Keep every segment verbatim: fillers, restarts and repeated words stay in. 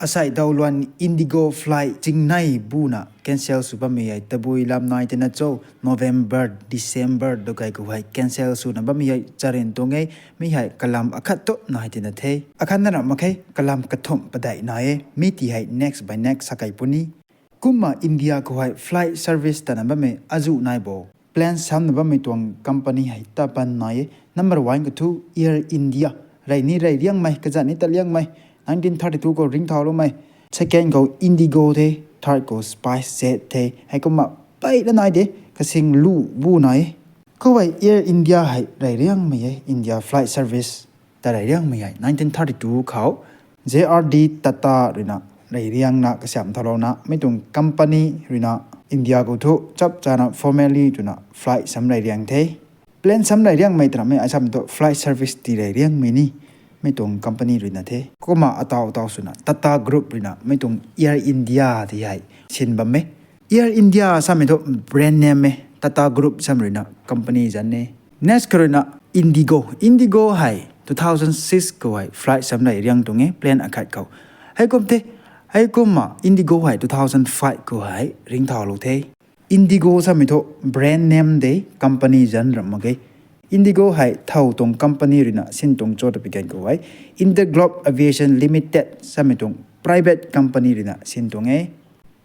Asei daw luan Indigo flight chingnei buna cancel sw bammei hei tabui lam nai tina cho, November, December dou kai khou hei cancel swna bammei hei charin tuang e. Mi hei kalam akhat tu nai tina the. Akhat na ram mak khe, kalam kathumh padeih nai e. Mi ti hei next by next sa kai puni. Kumna India khou hei flight service tana bammei azu nai bo. Plan samna bammei tuang company hei ta pan nai e. Number one khou thu Air India. Rey ni rey riangmei, kazat ni ta liangmei. Nineteen thirty two khou ringcthau loumei. Second khou Indigo the, third khou SpiceJet the. Heikumna peyna nai de, kasing lu bu nai e. Khou hei Air India hei rey riangmei e, India flight service ta rey riangmei hei nineteen thirty two khou J R D Tata ruina rey riangna kasiamh thaulouna, mi tuang company ruina India khou thu chap chana formally twna flight sam rey riang the. Plan sam rey riangmei twna mi ai samei thu flight service tii rey riangmei ni mi tuang company ruina the. Kumna ataw ataw swna Tata Group ruina mi tuang Air India ti hei sin bam e. Air India samei thu brand name e, Tata Group samei ruina company zan e. Next kha ruina Indigo. Indigo hei two thousand six khou hei flight sam rey riang tuang e, plan akhat khou. Heikum the, heikumna Indigo hei two thousand five khou hei ringcthaulou the. Indigo samei thu brand name de, company zan ram mak ge. Indigo hei thow tuang company ruina sin tuang cho ta pi gan khou hei, Interglobe Aviation Limited samei tuang private company ruina sin tuang e.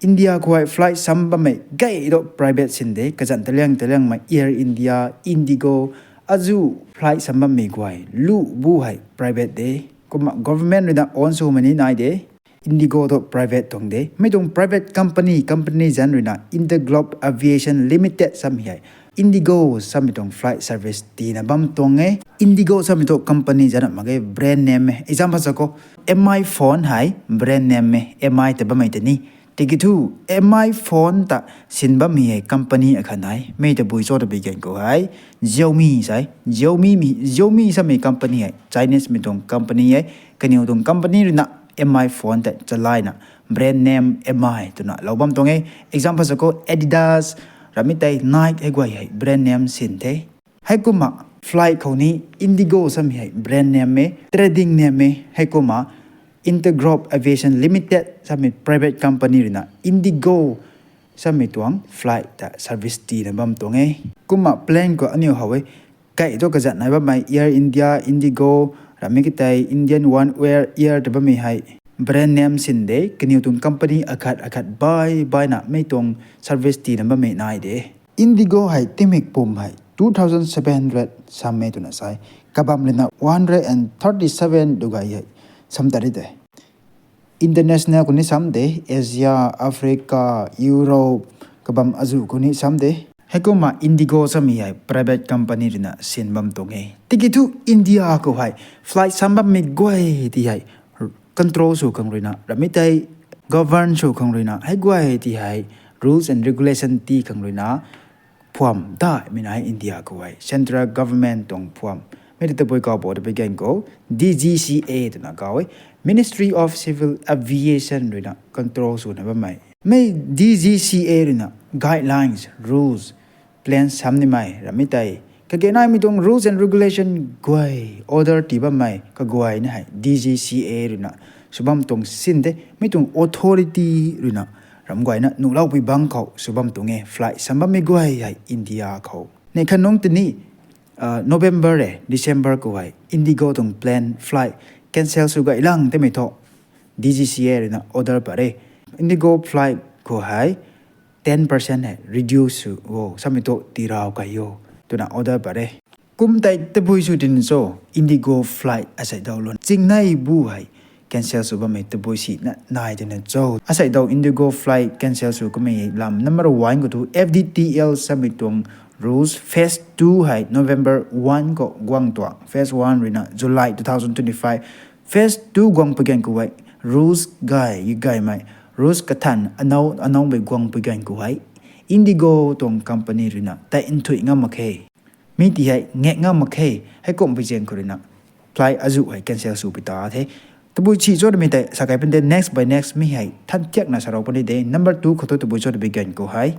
India khou hei flight sam bammei gay tu private sin de, kazan taliang taliangmei Air India, Indigo, azu flight sam bammei guay lu bu hei private de. Kumna government ruina own swmei ni nai de. Indigo tu private tuang de. Mi tuang private company, company zan ruina Interglobe Aviation Limited samei hei Indigo samei tuang flight service tiina bam tuang e. Indigo samei thu company zan ram mak ge, brand name e. Example sa khou, M I phone hei brand name e, M I ta bammei ta ni. Tiki thu M I phone ta sin bammei hei company akhat nai. Mi tabui cho ta pi gan khou hei Xiaomi sai. Xiaomi mi, Xiaomi samei company hei Chinese mei tuang company e. Kaniw tuang company ruina M I phone ta chalaina brand name M I twna lou bam tuang e. Example sa khou Adidas, ramei tei Nike hei guay hei brand name sin the. Heikumna flight khou ni Indigo samei hei brand name e, trading name e. Heikumna Interglobe Aviation Limited samei private company ruina Indigo samei tuang flight ta service tiina bam tuang e. Kumna plane khou aniu how e, kai tu kazat nai bammei Air India, Indigo, ramei ki tei Indian One Air, Air ta bammei hei brand name sin de, kaniw tuang company akhat akhat bai baina mi tuang service tiina bammei nai de. Indigo hei timik pum hei two thousand seven hundred sam e twna sai. Kabam ruina one hundred and thirty seven dugay hei sam ta ri de. International khou ni sam de, Asia, Africa, Europe, kabam azu khou ni sam de. Heikumna Indigo samei hei private company ruina sin bam tuang e. Tiki thu India khou hei flight sam bammei guay ti hei control sw khang ruina, ramei tei govern sw khang ruina, hei guay ti hei rules and regulation tii khang ruina phuam daihmei nai India khou hei, central government tuang phuam. Mi ta tabui kaw bo ta pi gan khou D G C A twna kaw e, Ministry of Civil Aviation ruina control swna bammei. Mi D G C A ruina guidelines, rules, plan sam nimei, ramei tei kage naimei tuang rules and regulation guay, order tii bammei kaguay na hei D G C A ruina sw bam tuang sin de, mi tuang authority ruina ram guayna nuhloupui bang khou sw bam tuang e, flight sam bammei guay hei India khou. Neih khat nungc tini, November e, December khou hei Indigo tuang plane flight cancel sw gay lang timei thu D G C A ruina order pat re. Indigo flight khou hei ten percent hei reduce sw o, samei thu tirau kai o, twna order pat re. Kum tei tabui sw tin cho, Indigo flight asei daw lun chingnei bu hei cancel sw bammei tabui si na nai tina cho. Asei daw Indigo flight cancel sw kamei lam number one khou thu F D T L samei tuang rules phase two hei November one khou guang tuang. Phase one ruina July two thousand twenty-five. Phase two guang pui gan khou hei rules gay, gaymei rules kathan anow, anow bei guang pui gan khou hei Indigo tuang company ruina tei nthuih ngam mak khe. Mi ti hei ngak ngam mak khe, heikum pui zang khou ruina flight azu hei cancel sw pui ta the. Tabui si cho twmei tei sa kai pun de, next by next mi hei than thiakna sa rau puni de. Number two khou thu tabui cho twbi gan khou hei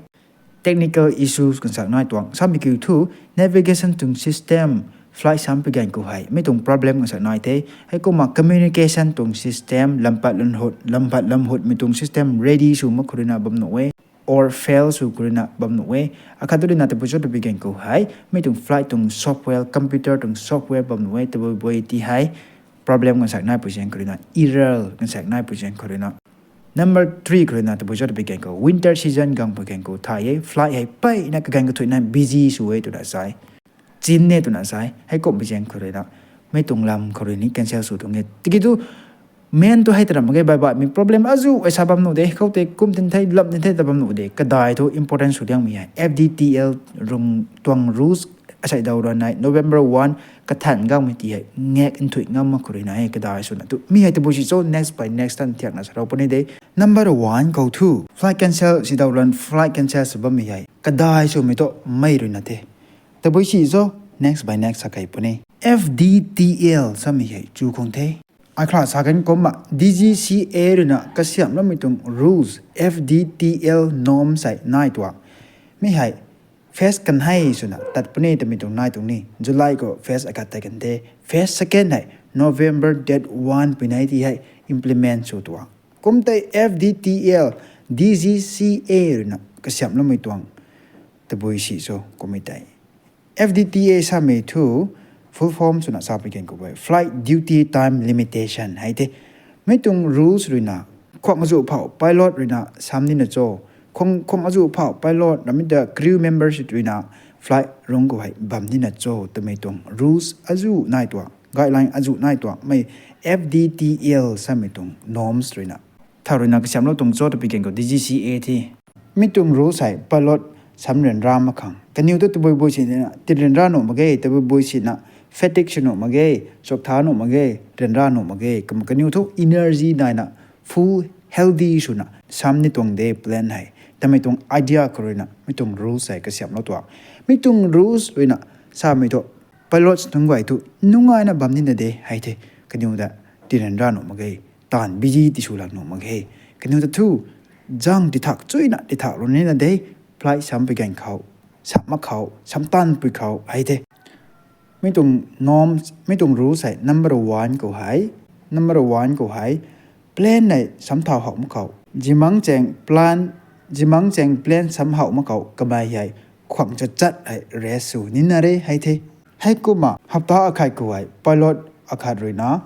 technical issues kansak nai tuang. Samei kiu thu navigation tuang system Flight sam pi gan khou hei mi tuang problem ngasak nai the. Heikumna communication tuang system, lampat lamhut, lampat lamhutmei tuang system ready sw mak khou ruina bam nuh e, or fail sw khou ruina bam nuh e. Akhat tu ruina tabui cho ta pi gan khou hei mi tuang flight tuang software, computer tuang software bam nuh e, tabui bui ti hei problem ngasak nai pui zaeng khou ruina, error ngasak nai pui zaeng khou ruina. Number three khou ruina tabui cho ta pi gan khou, winter season gang pui gan khou thay e, flight hei mpeyna kagan kathuina busy sw e twna sa e, chin e twna sa e. Heikum pui zaeng khou ruina mi tuang lam khou rui ni cancel sw tuang e. Tiki thu main tu hei ta ram mak ge, baih baihmei problem azuh e sa bam nuh de, khoutei kum tin the, lam tin the ta bam nuh de, kadai thu important sw diangmei hei F D T L rung tuang rules asei daw ruan nai November one kathan gangmei ti hei ngak nthuih ngam mak khou ruina e, kadai swna tu mi hei tabui si cho, next by next tan thiakna sa rau puni de. Number one khou thu flight cancel si daw ruan, flight cancel sw bammei hei kadai swmei tu mei ruina the, tabui si cho, next by next sa kei puni. F D T L samei hei chu khang the. Ai khla sa kan kumna D G C A ruina kasiamhloumei tuang rules, F D T L norms hei nai tuang. Mi hei phase kan hei swna tat puni twmei tuang nai tuang ni. July khou phase akhat tei kan the. Phase second hei November date one pui nai ti hei implement sw tuang. Kum tei F D T L, D G C A ruina kasiamhloumei tuang tabui si cho kummei tei. F D T A samei thu full form swna sa pui gan khou e, flight duty time limitation hei the. Mi tuang rules ruina, khwang azuh phou pilot ruina sam nina cho, khwang, khwang azuh phou pilot, ramei ta crew members ruina flight rung khou hei bam nina cho twmei tuang rules azuh nai tuang, guideline azuh nai tuang mei F D T L samei tuang norms ruina. Thau ruina kasiamhlou tuang cho ta pi gan khou D G C A the. Mi tuang rules hei pilot sam ryanra mak khang. Kaniw tu tabui bui sina tin ryanra nuh mak ge, tabui bui sina fatigue sw nuh mak ge, chok tha nuh mak ge, ryanra nuh mak ge. Kumna kaniw thu energy naina full healthy swna sam ni tuang de plane hei. Tamei tuang idea khou ruina mi tuang rules hei kasiamhlou tuang. Mi tuang rules ruina samei thu pilots nunc guay thu nungaina bam nina de hei the. Kaniw ta tin ryanra nuh mak ge, taanv busy tisw lak nuh mak ge. Kaniw ta thu zang tithak chuina tithak lou nina de, flight sam pui gan khou, sam mak khou, sam taanv pui khou hei the. Mi tuang norms, mi tuang rules hei number one khou hei, number one khou hei plane hei sam thau hak mak khou, zimang chaeng plan, zimang chaeng plane sam hak mak khou kamei hei khwang chatchat hei rest sw nina re hei the. Heikumna hapta akhat khou hei pilot akhat ruina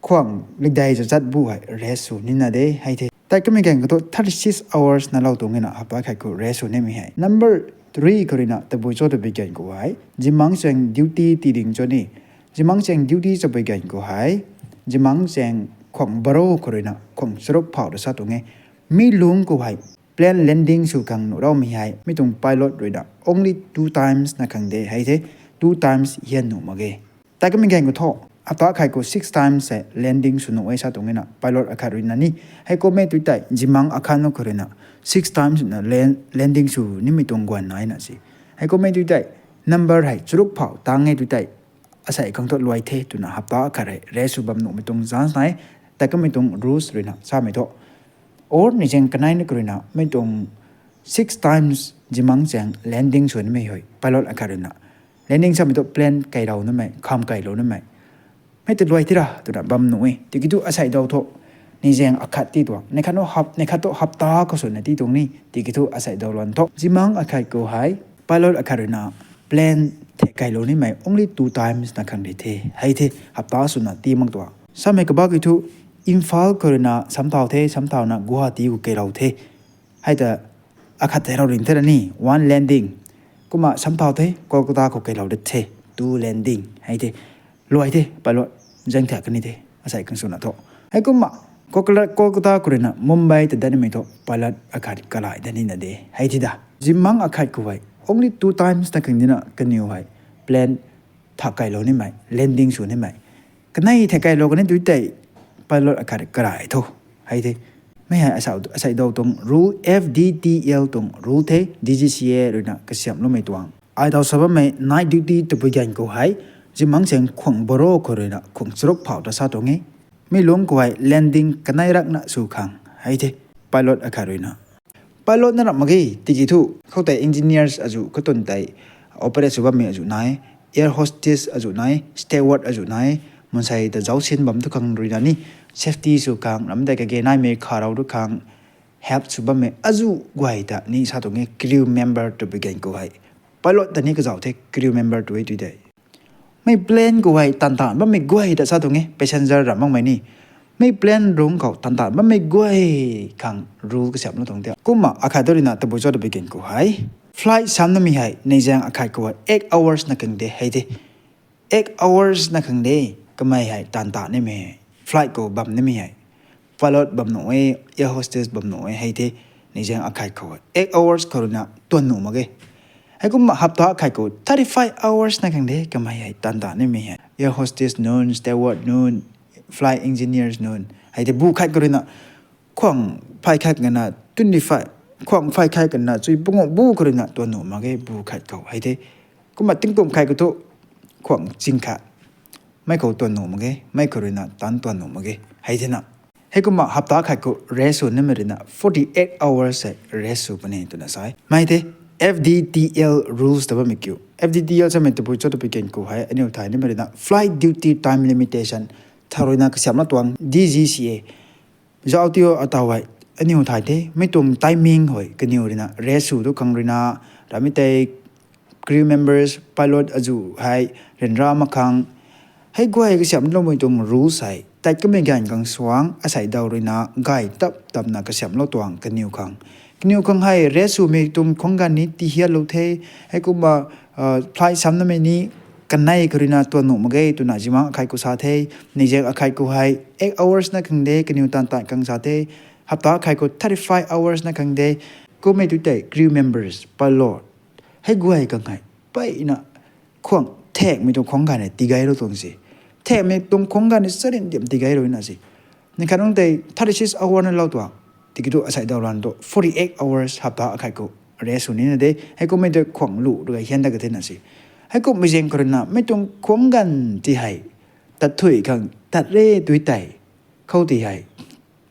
khwang lidei chatchat bu hei rest sw nina de hei the. Tei kamei gan khou thu thirty six hours na lou tuang ina hapta akhat khou rest sw nimei hei. Number three khou ruina tabui cho ta pi gan khou hei zimang chaeng duty ti ding cho ni. Zimang chaeng duty cha pui gan khou hei zimang chaeng khwang baro khou ruina khwang charuk phou ta sa tuang e. Mi lungc khou hei plane landing sw khang nuh raumei hei mi tuang pilot ruina only two times na khang de hei the. Two times hian nuh mak ge. Tei kamei gan khou thu hapta akhat khou six times hei landing sw nuh e sa tuang ina pilot akhat ruina ni. Heikumhmei tu tei zimang akhat nu khou ruina six times na land, landing sw nimei tuang guan naina si. Heikumhmei tu tei number hei charuk phou tang e tu tei asei khang thu luai the twna hapta akhat hei rest sw bam nuhmei tuang chance nai. Tei kamei tuang rules ruina samei thu, or ni zaeng kanei na khou ruina mi tuang six times zimang chaeng landing sw nimei hei pilot akhat ruina landing samei thu plane keilou namei, kham keilou namei, mei ta luai tira twna bam nuh e. Tiki thu asei daw thu ni zaeng akhat ti tuang, ni khat nu hap, ni khat thu hapta khou swna ti tuang ni. Tiki thu asei daw luan thu zimang akhat khou hei pilot akhat ruina plane thek keilou nimei only two times na khang de the hei the, hapta swna ti mak tuang. Samei kabak ki thu Imphal khou ruina sam thau the, sam thauna Guwahati khou keilou the. Hei ta akhat thei rau ring the ra ni, one landing. Kumna sam thau the Kolkata khou keilou de the, two landing hei the. Luai the pilot, zaeng thak kani the asei khang swna thu. Heikumna Kolkata, Kolkata khou ruina Mumbai ta dat nimei thu pilot akhat kalai dat nina de hei the da. Zimang akhat khou hei only two times na khang dina kaniw hei plane thak keilou nimei, landing sw nimei. Kanei thak keilou kani tu tei pilot akhat kalai tho hei the. Mei hei asei, asei daw tuang rule, F D T L tuang rule the, D G C A ruina kasiamhloumei tuang. Ai daw sa bammei night duty tabui gan khou hei zimang chaeng khwang baro khou ruina khwang charuk phou ta sa tuang e. Mi lungc khou hei landing kanei rakna sw khang hei the, pilot akhat ruina. Pilot na ram mak ge, tiki thu khoutei engineers azuh, khatun tei operate sw bammei azuh nai. air hostess azuh nai, steward azuh nai, mansei ta zaucsin bam tu khang ruina ni, safety sw khang, ramdei kage naimei kharou tu khang, help sw bammei azuh guay ta ni sa tuang e crew member tw bi gan khou hei. Pilot ta ni kazauh the crew member tw e tui de. Mei plane khou hei tan tan bammei guay ta sa tuang e, passenger ram makmei ni. Mei plane rung khou tan tan bammei guay khang rule kasiamhlou tuang the. Kumna akhat tu ruina tabui cho tw bi gan khou hei. Flight sam namei hei, neizaeng akhat khou hei eight hours na khang de hei the. Eight hours na khang de, kamei hei tan tan nimei hei. Flight khou bam nimei hei. Pilot bam nuh e, air hostess bam nuh e hei the, neizaeng akhat khou hei. Eight hours khou ruina tuan nuh mak ge. Heikumna hapta akhat khou thirty-five hours na khang de, kamei hei tan tan nimei hei. Air hostess nunc, steward nunc, flight engineers nunc. Hei the bu khat khou ruina, khwang phay khat kana twenty-five, khwang phay khat kana chui pungu bu khou ruina tuan nuh mak ge bu khat khou. Hei the, kumna tingkum khat khou thu, khwang ching khat. Mei khou tuan nuh mak ge, mei khou ruina tan tuan nuh mak ge. Hei the na. Heikumna hapta khat khou rest sw nimei ruina forty-eight hours hei rest sw puni twna sa e. Mei the, F D T L rules ta bammei kiu. F D T L samei tabui cho tw bi gan khou hei, aniu thay nimei ruina flight duty time limitation. Thau ruina kasiamhlou tuang D G C A. Zauc tio ataw hei, aniu thay the, mei tuang timing hei, kaniw ruina, rest sw tu khang ruina, ramei tei crew members, pilot azuh hei, ryanra mak khang. Hei guay kasiamhloumei tuang rules hei, tat kamei ganv khang suang, asei daw ruina, gay tap tapna kasiamhlou tuang kaniw khang. Kaniw khang hei, rest swmei tuang khwang ganv ni tihiatlou the, heikumna, flight sam namei ni, kanei khou ruina tuan nuh mak ge twna zimak akhat khou sa the, neizaeng akhat khou hei, eight hours na khang de, kaniw tan tan khang sa the, hapta akhat khou thirty-five hours na khang de, kummei tu tei crew members, pilot, hei guay khang hei, mpeyna, khwang thekmei tuang khwang ganv ni tigaylou tuang se. Thekmei tuang khwang ganv ni sarin diam tigaylou na se. Ni khat nung tei thirty-six hour na lou tuang. Tiki tu asei daw lan tu forty-eight hours hapta akhat khou rest sw nina de. Heikummei tei khwang lu tu gay hian dat ka thena se. Heikummei zaeng khou ruina, mei tuang khwang ganv ti hei. Tat thui khang, tat re tui tei. Khou ti hei.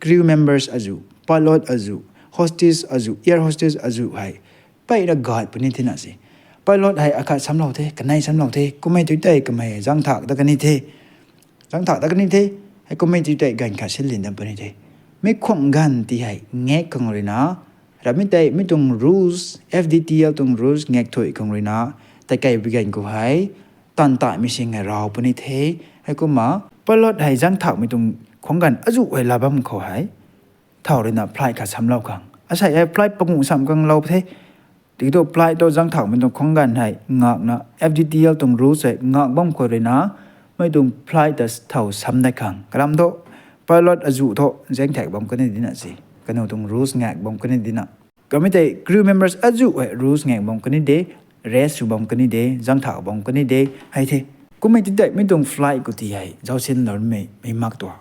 Crew members azuh, pilot azuh, hostess azuh, air hostess azuh hei. Mpeyna guide puni thena se. Pilot hei akhat samlou the, kanei samlou the, kummei tu tei kamei zangthak dat kani the. Zangthak dat kani the, heikummei tu tei ganv khat silin dat puni the. Mei khwang ganv ti hei, ngak khang ruina, ramei tei, mei tuang rules, F D T L tuang rules, ngak thui khang ruina, tei kei bi ganv khou hei, tan taimei sing hei raw puni the, heikumna, pilot hei zangthakmei tuang khwang ganv azuh hei la bam khou hei, thau ruina flight khat samlou khang. Asei hei flight panguh sam khang lou the, tiki tu flight tu zangthakmei tuang khwang ganv hei ngakna F D T L tuang rules hei ngak bam khou ruina, mei tuang flight ta thau sam dat khang. Kalam thu, pilot azuh thu zangthak bam kani dina se. Kaniw tuang rules ngak bam kani dina. Kamei tei crew members azuh hei rules ngak bam kani de, rest sw bam kani de, zangthak bam kani de, hei the. Kummei ti tei mei tuang flight khou ti hei, zaucsin lormei, mei mak tua.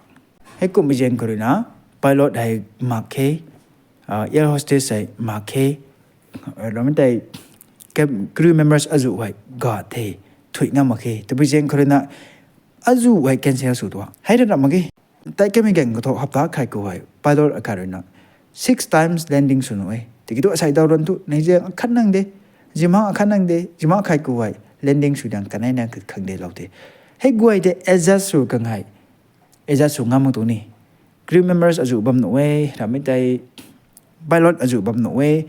Heikummei zaeng khou ruina, pilot hei mak khe, air hostess hei mak khe, ramei tei crew members azuh hei guide the, thui ngam mak khe. Tabui zaeng khou ruina, azuh hei cancel sw tua. Hei rana mak ge. Tei kamei ganv khou thu hapta khat khou hei, pilot akhat ruina, six times landing sw nuh e. Tiki tu asei daw ruan tu, neizaeng akhat nang de, zimak akhat nang de, zimak khat khou hei, landing sw dang kanei nang khang de lou the. Hei guay tei adjust sw khang hei, adjust sw ngam mak tu ni. Crew members azuh bam nuh e, ramei tei pilot azuh bam nuh e.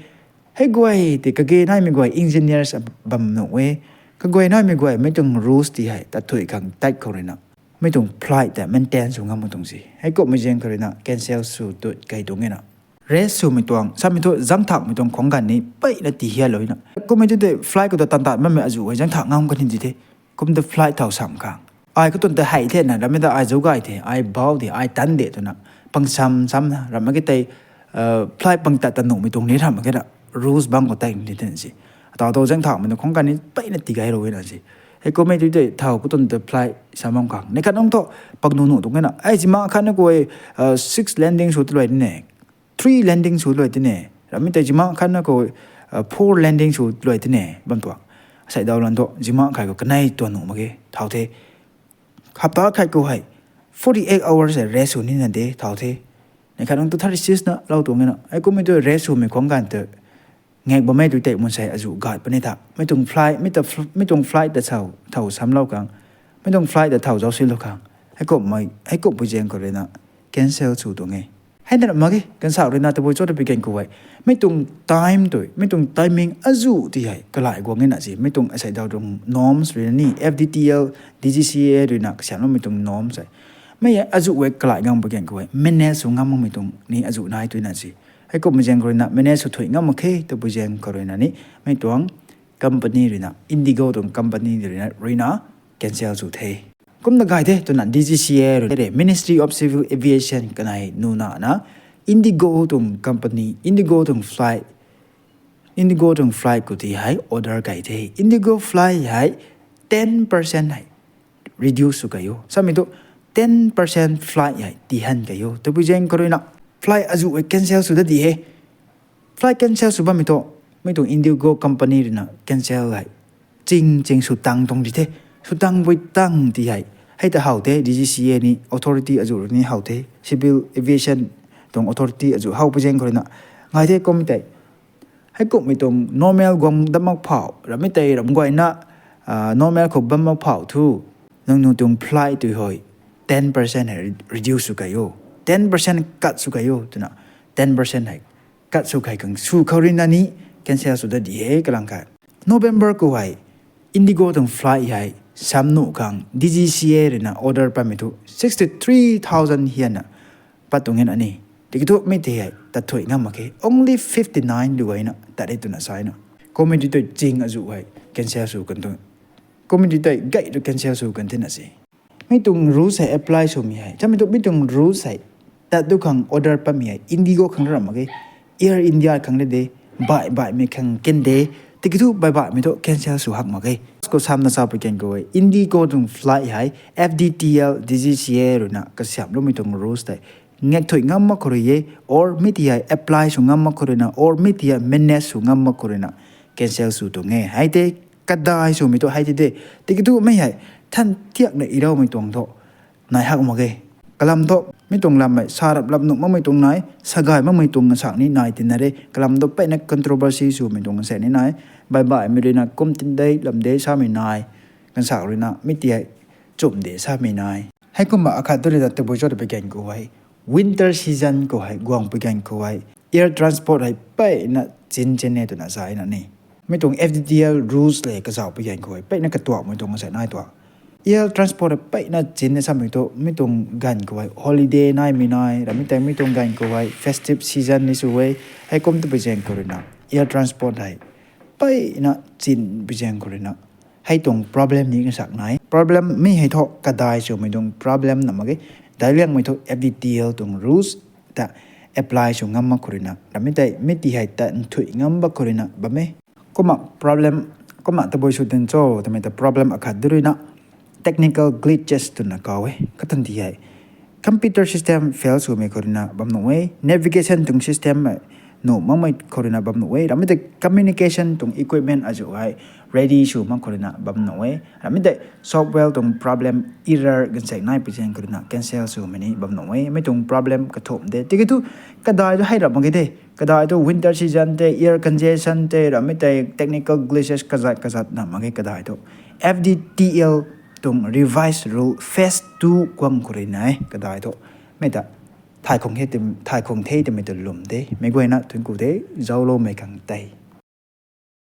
Hei guay tei kage naimei guay engineers bam nuh e. Kaguay naimei guay mei tuang rules ti hei, tat thui khang tat khou ruina. Mei tuang flight tei maintain sw ngam mak tuang se. Heikummei zaeng khou ruina cancel sw tu kei tuang e na. Rest swmei tuang, samei thu zangthakmei tuang khwang ganv ni mpeyna tihiatlou na. Kummei tu tei flight khou ta tan tan bammei azuh hei zangthak ngam kani di the. Kum ta flight thau sam khang. Ai khou tun tei hei thena, ramei ta ai zauc gay the, ai bau de, ai tan de twna. Pang sam samna, ramei ki tei, flight pang tat ta nuhmei tuang ni ramei ki ra, rules bang khou tei ni thena se. Ataw tu zangthakmei tuang khwang ganv ni mpeyna tigaylou na se. Heikummei tu tei thau khou tun tei flight sam bam khang. Ni khat nung thu, pang nuh nuh tuang na. Ai zimak khatna khou, six landing sw tu luai ne. Three landing sw luai tine, ramei tei zimak khatna khou, four landing sw luai tine, bam tuang. Asei daw lan tu, zimak khat khou kanei tuan nuh mak ge, thau the. Hapta khat khou hei, forty-eight hours hei rest sw nina de, thau the. Ni khat nung tu thirty-six na lou tuang na, heikummei tu rest swmei khwang ganv tu, Ngak bammei tu tei mansei azuh gat puni tha. Mi tuang flight, mi ta fl-, mi tuang flight ta thow, thow samlou khang. Mi tuang flight ta thow zausilou khang. Heikumhmei, heikumhpui zaeng khou ruina cancel sw tuang e. Hei na mak ge, kansak ruina tabui cho ta pi gan khou hei. Mi tuang time tu, mi tuang timing azuh ti hei, kalai guang e na si. Mi tuang asei daw tuang norms ruina ni, F D T L, D G C A ruina kasiamlou mi tuang norms hei. Mi hei azuh hei kalai guang pui gan khou hei. Manage sw ngam makmei tuang ni azuh nai tu na si. Heikumhmei zaeng khou ruina manage sw thuy ngam mak khe, tabui zaeng khou ruina ni. Mi tuang company ruina, IndiGo tuang company ruina, ruina cancel sw the. Kumna gay the, twna D G C A rui, Ministry of Civil Aviation kanei nuna na, IndiGo tuang company, IndiGo tuang flight, IndiGo tuang flight khou ti hei order kai the. IndiGo flight hei ten percent hei reduce sw kai o. Samei tu ten percent flight hei tihan kai o. Tabui zaeng khou ruina flight azuh hei cancel sw da di he. Flight cancel sw bammei tu, mi tuang IndiGo company ruina cancel hei ching ching sw tang tuang di the. Sw tangpui tang ti hei. Hei ta how the, D G C A ni authority azuh rui ni how the. Civil Aviation tuang authority azuh howpui zaeng khou ruina. Ngai the kum tei. Heikumhmei tuang normal guang dam mak phau, ramei tei ram guayna, ah, normal khou bam mak phau thu, nangniw tuang flight tu hei ten percent hei re-, reduce sw kai o. Ten percent cut sw kai o, twna ten percent hei cut sw kai khang sw khou ruina ni cancel sw da di he kalang kha. November khou hei, IndiGo tuang flight hei sam nuh khang D G C A ruina order pammei thu sixty three thousand hianna pat tuang e na ni. Tiki thu mi ti hei tat thuy ngam mak khe. Only fifty nine du guayna tat e twna sa na. Committee tei ching azuh hei cancel sw kan tu. Committee tei gay tu cancel sw kan tina si. Mi tuang rules hei apply swmei hei. Chamei tu mi tuang rules hei tat du khang order pammei hei IndiGo khang ram mak khe. Air India khang le de, baih baihmei khang ken de, tiki thu baih baihmei thu cancel sw hak mak khe. Kou samna sa pui gan khou hei, IndiGo tuang flight hei, F D T L, D G C A ruina kasiamloumei tuang rules tei ngak thuy ngam mak khou rui e, or mi ti hei apply sw ngam mak khou ruina, or mi ti hei manage sw ngam mak khou ruina cancel sw tuang e. Hei tei kadai swmei tu hei ti de, tiki thu mei hei than tiakna iloumei tuang thu nai hak mak ge. Kalam thu, mi tuang lammei, sa rap lap nuh makmei tuang nai, sa gay makmei tuang nsa ni nai tina re, kalam thu peyna controversy swmei tuang nsa ni nai, baih baihmei ruina kum tin de, lam de samei nai, kansak ruina, mi ti hei, chum de samei nai. Heikumna akhat tu ruina tabui cho ta pui gan khou hei, winter season khou hei, guang pui gan khou hei, air transport hei peyna chin chin e twna sa na ni. Mi tuang F D T L rules le kazauh pui gan khou hei, peyna katuakmei tuang nsa nai tuang. Air transport hei peyna chin e samei tu, mi tuang gan khou hei, holiday naimei nai, ramei tei mi tuang gan khou hei, festive season ni sw e, heikum ta pui gan khou ruina, air transport hei peyna chin pui gan khou ruina. Hei tuang problem ni kansak nai. Problem mi hei thu kadai swmei tuang problem na mak ge. Daic liangmei thu F D T L tuang rules ta apply sw ngam mak khou ruina, ramei tei mi ti hei ta nthuih ngam bak khou ruina bam e. Kumna problem, kumna tabui sw tin cho twmei ta problem akhat du ruina technical glitches twna kaw e. Kathan ti hei computer system fail swmei khou ruina bam nuh e, navigation tuang system nuh makmei khou ruina bam nuh e, ramei tei communication tuang equipment azuh hei ready sw mak khou ruina bam nuh e, ramei tei software tuang problem, error ganvsaekc nai pui gan khou ruina cancel swmei ni bam nuh e, mi tuang problem kathumh de. Tiki thu kadai thu hei rap mak ge de, kadai thu winter season tei, air congestion tei, ramei tei technical glitches kazat kazat na mak ge kadai thu. F D T L tuang revised rule phase two guang khou ruina e kadai thu. Mi ta thay khang the twmei ta lwm de, meic guayna thuanc ku de, zaucloumei khang tei.